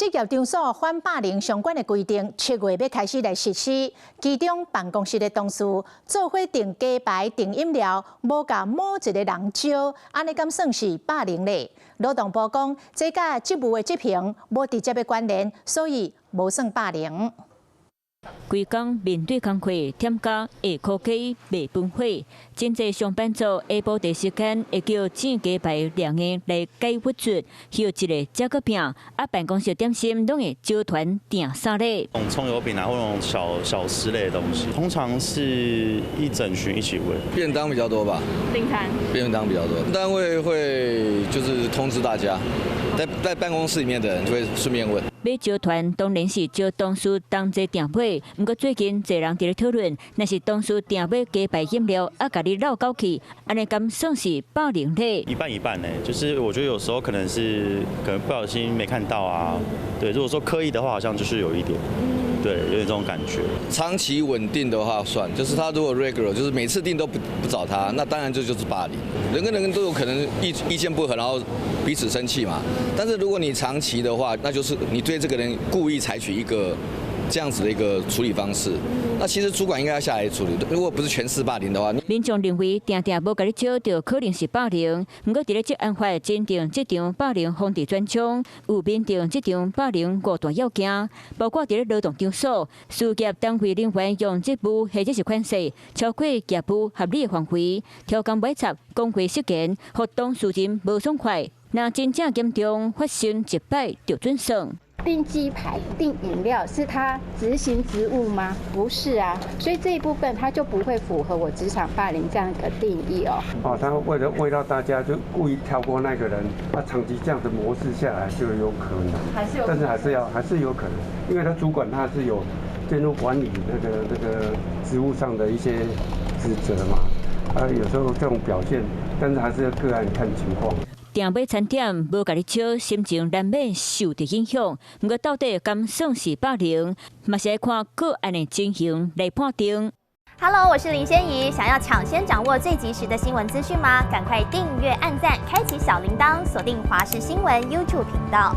職業場所反霸凌相關的規定，7月欲開始來實施。其中辦公室的同事做伙訂雞排、訂飲料，無共某一个人招，按呢敢算是霸凌咧？勞動部講，這佮職務的執行無直接的關聯，所以無算霸凌。規工面對工課，添加下箍雞袂分火，真濟上班族下晡茶時間會叫煎雞排涼的來解鬱卒，歇一下才閣拚。啊，辦公室點心攏會招團訂啥咧？蔥油餅啊，或那種小小吃類的東西，通常是一整群一起問。便當比較多吧？訂餐。便當比較多，單位會就是通知大家，在辦公室裡面的人就會順便問。欲招團當然是招同事同齊訂買，毋過最近濟人佇咧討論，若是同事訂買雞排飲料，啊，共你落狗去，按呢敢算是霸凌咧？一半一半呢，就是我覺得有時候可能是可能不小心沒看到啊，對，如果說刻意的話，好像就是有一點，對，有點這種感覺。長期穩定的話算，就是他如果 regular，就是每次訂都不找他，那當然這就是霸凌。人跟人都有可能意見不合，然後彼此生氣嘛。但是如果你長期的話，那就是你對這個人故意採取一個這樣子的一個處理方式，那其實主管應該要下來處理。如果不是權勢霸凌的話，民眾認為定定無共你招，就可能是霸凌。毋過佇咧職安法增訂職場霸凌防治專章，有明定職場霸凌五大要件，包括佇咧勞動場所，事業單位人員用職務或者是權勢超過業務合理的範圍，超工買插、講話失言，予當事人無爽快。若真正嚴重發生一擺就準算。訂雞排、訂飲料是他執行職務嗎？不是啊，所以這一部分他就不會符合我職場霸凌這樣一個定義哦。哦，他為了為了大家就故意跳過那個人，他長期這樣的模式下來就有可能，還是有，但是還是有可能，因為他主管他是有監督管理那個職務上的一些職責嘛，啊，有時候這種表現，但是還是要個案看情況。訂買餐點無共你招，心情難免受著影響。毋過到底敢算是霸凌，嘛是愛看個案的情形來判定。 Hello，我是林仙怡，想要搶先掌握最及時的新聞資訊嗎？趕快訂閱、按讚、開啟小鈴鐺，鎖定華視新聞 YouTube 頻道。